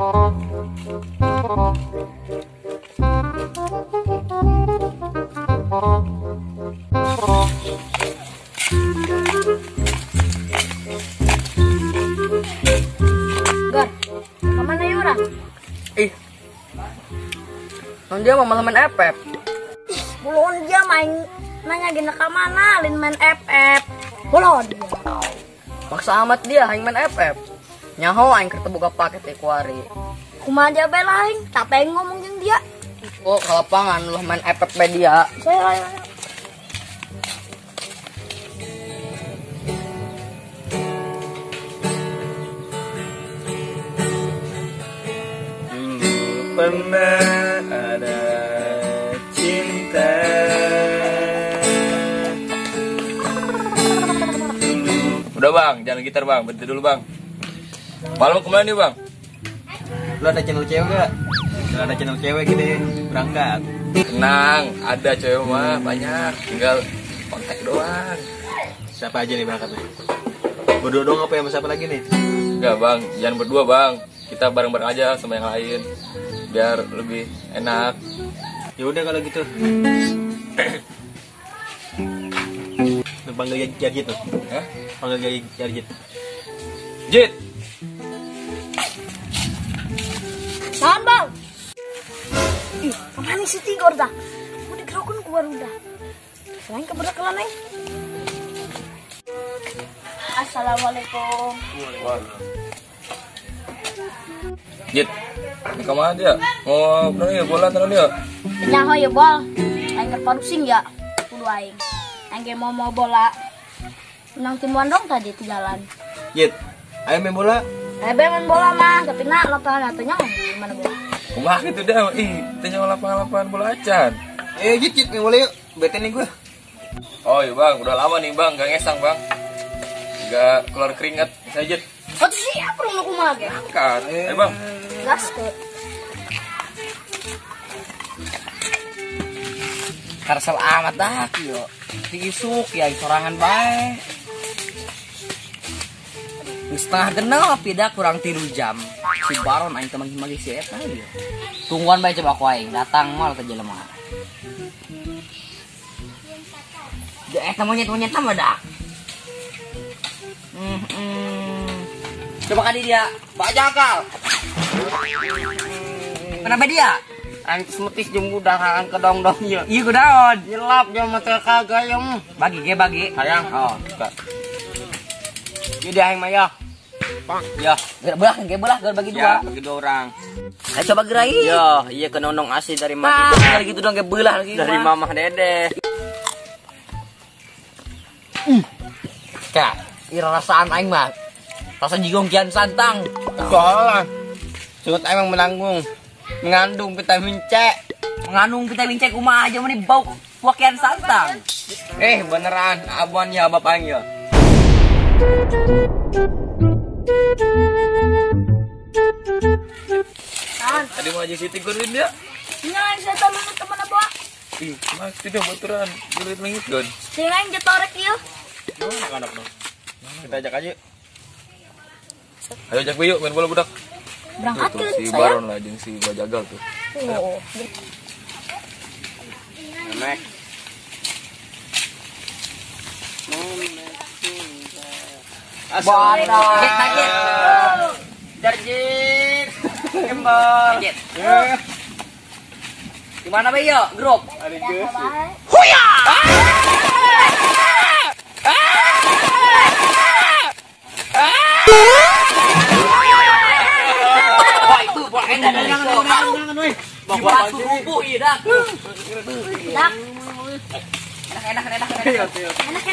Gar, kemana ya orang? Ih, non dia mau malah main FF. Ih, belum dia main nanya gini ke mana, lin main FF. Belum dia. Paksa amat dia aing main FF. Nyaho aing keur teu boga paket teh kuari. Kumaha aja bae lah aing, tapi aing ngomong jeung dia. Oh, ke lapangan lu main FF bae dia. Saya ayo. Pernah ada cinta. Udah bang, jangan gitar bang, berhenti dulu bang. Malam kemana nih bang? Lu ada channel cewek gak? Lu ada channel cewek gini, berangkat. Tenang, ada cewek mah banyak, tinggal kontak doang. Siapa aja nih berangkatnya? Berdua doang apa yang siapa lagi nih? Enggak bang, jangan berdua bang. Kita bareng-bareng aja sama yang lain biar lebih enak. Ya udah kalau gitu. Lu panggil Jarjit tuh. Hah? Panggil Jarjit. Jit. Tahan bang. Ih, kemana si Tigor dah? Mau digerokin keluar udah. Selain keberakalan neng. Assalamualaikum. Waalaikumsalam. Jit, ini kemana dia? Mau berani ya bola terus dia? Nyaho ya bol, aing keur parusing ya, kudu aing. Aing ge mau bola. Menang tim Wandong tadi di jalan. Jit, ayo main bola. Ayo main bola mah, tapi nak lapangan atuh gimana bola? Wah gitu dah, ih, tanya lapangan-lapangan bola acan. Ayo Jit, Jit main bola yuk, bete nih gua. Oh iya bang, udah lama nih bang, gak ngesang bang. Gak keluar keringat, saya Jit. Oh siap dong aku mah ge. Angkat. Ayo bang. Gas ke. Karsel amat dah yo. Isuk ya sorangan bae. Setengah genep tidak kurang 3 jam. Si Baron aing teman magi si eta yo. Tungguan bae coba ku aing datang moal teh jelema. Da eta monyet-monyet mah dah. Coba kali dia, Pak Jakal. Kenapa dia? Aing semetis jeung budak haang kedong-dong ieu. Ieu kudaon? Nyelap jeung mata kagayem. Bagi ge bagi. Hayang. Oh, suka. Ieu dia aing mah ya. Ya, belah ge belah bagi dua. Ya, bagi dua orang. Ayo coba gerai. Yo, iya kenonong asli dari mama. Nah, gitu dong ge belah lagi. Dari mamah Dede. Kak, ira rasaan aing mah. Rasa jigong kian santang. Soalnya, sungut emang mengandung vitamin C. Mengandung vitamin C kumaha aja meni bau buah kian santang. Beneran abuan ya bapak ya. Tadi mau aja si Tigor dia. Nya saya tahu teman apa? Ih, mas tidak baturan, duit lengit don. Sing aing jetorek ieu. Anak-anak dong. Kita ajak aja. Ayo ajak yuk main bola budak. Berangkat tuh, si Baron lah jeung si Bajagal tuh. Oh. Mek. Assalamualaikum. Jarjit. Kembang. Gimana be yo, grup? Ada geus. Huya! Wah, itu bola edan dari batu rubuh ieu dak. Dak. Enak enak enak. Enak enak enak.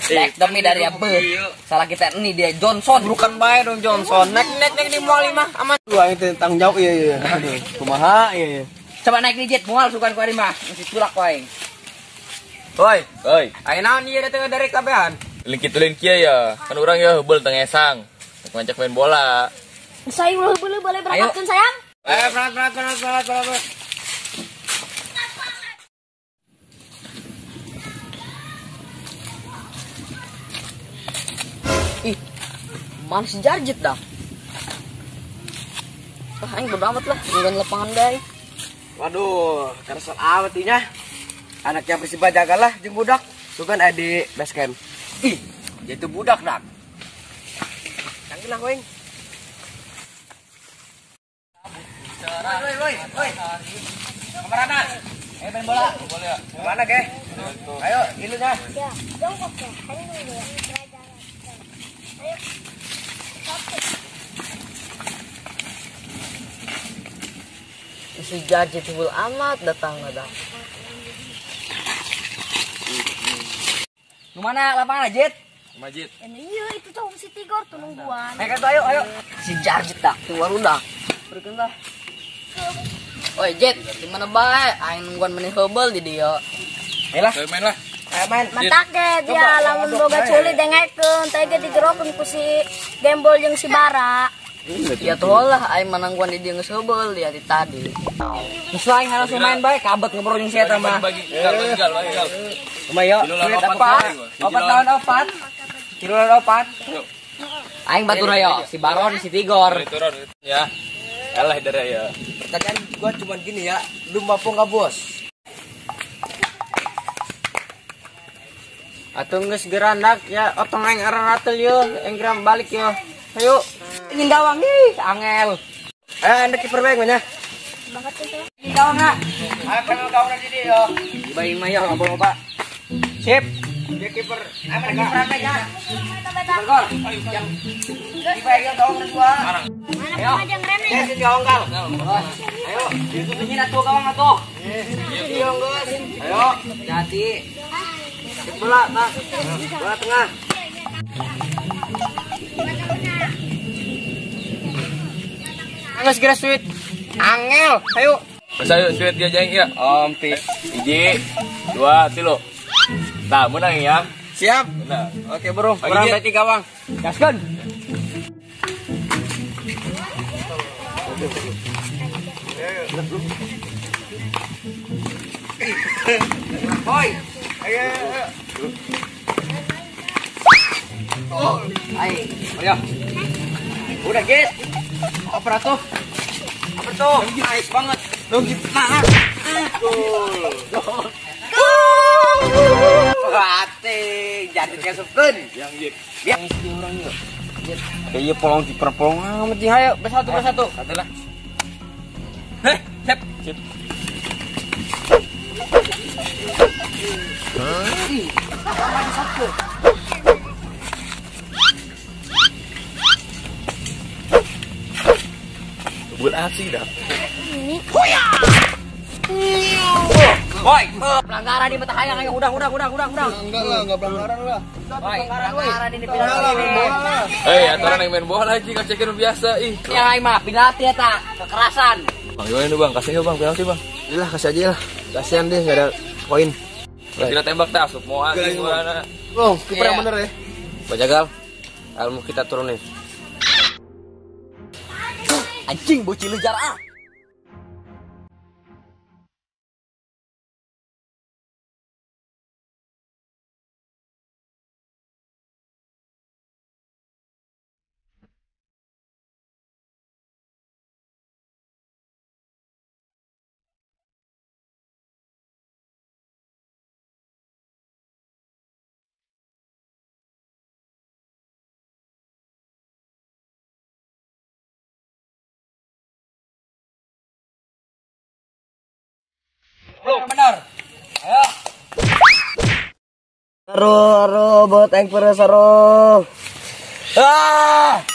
Nek demi dari apa? Salah kita ini dia Johnson. Bukan bae dong Johnson. Nek nek nek di mual mah aman. Dua itu tanggung jawab iya iya. Aduh, kumaha iya iya. Coba naik nih Jet, mual sukan ku ari mah. Mesti tulak ku aing. Woi, Oi, aing naon ieu datang dari kabehan? Lin kitu lin kieu ya. Kan urang ya heubeul teu ngesang. Ngajak main bola. Saya ulah boleh boleh berangkatkeun sayang. Berangkat berangkat berangkat berangkat. Ih, mana si Jarjit dah? Aing bodo amat lah, nungguan lapangan bae. Waduh, kesel amat inya. Anaknya Persiba jagalah jeung budak. Tuh kan ada di base camp. Ih, jadi budak dak. Canggih lah weng. Woi, woi, woi. Kemana? Ayo main bola. Kemana ke? Ayo, ilu dah. Ya, jongkok ya. Ayo dulu ya. Ayo. Si Jaji timbul amat datang ada. Lu mana lapangan Jit? Majid. Iya itu tuh si Tigor tuh nungguan. Ayo ayo ayo. Si Jarjit tak keluar udah. Berkeun lah. Oi Jit, di mana bae? Aing nungguan meneh heubel di dieu. Ayolah, main lah. Ayo main. Mantak ge dia lamun boga culi dengekeun, teh ge digerokeun ku si Gembol jeung si Bara. Ya tuh lah, aing manangguan di dieu geus heubel dia di tadi. Geus aing langsung main bae, kabet ngobrol jeung si eta mah. Gal, gal. Kumaha yo? Opat. Opat lawan opat. Tilu lawan opat. Aing batur ayo, si Baron, si Tigor. Turun ya. Alah darah ya. Pertanyaan gua cuman gini ya, lu mampu nggak bos? Atuh geus gerandak ya, otong aing araratel yo, aing geram balik yo. Ayo. Ingin gawang nih, angel. Anda kiper bae mana? Banget tuh. Ingin gawang ah. Ayo kenal gawang di dieu yo. Bae mah yo ngobrol Pak. Sip. Dia kiper. Ayo mereka kiper aja. Gol. Dipegang gawang dua. Ayo. Ya, si gawang kal. Ayo, ditutupin atuh gawang atuh. Iya, geus. Ayo, jadi. Bola, Pak. Bola tengah. Angges geura sweet. Angel, ayo. Ayo sweet dia jaing ya. Om pi. 1, 2, 3. Nah, menang ya. Siap. Menang. Oke, bro. Kurang berarti gawang. Gaskeun. Boy. Ayo, ayo. Oh, ayo. Ayo. Udah, guys. Oper tuh. Oper tuh. Nice banget. Lu gimana? Gol. Gol. Hati jadi kesupkeun. Yang jip. Biar ngisi orang yuk. Kayaknya polong kiper polong amat sih. Ayo, bersatu bersatu. Satu lah. Heh, sip. Sip. Buat aksi dah. Boy, pelanggaran di mata hayang ayo udah. Enggak lah, enggak pelanggaran lah. Boy, pelanggaran ini penalti. Aturan yang main bola lagi ngecekin biasa ih. Yang aing mah penalti eta, kekerasan. Bang gimana nih Bang? Kasih bang penalti Bang. Udah kasih aja lah. Kasihan deh enggak ada poin. Kita tembak tas, mau anjing gimana? Loh, kiper yang bener ya. Bajagal, ilmu kita turunin. Anjing bocil lu jar ah. Benar. Ayo. Ro buat yang peres ro. Ah.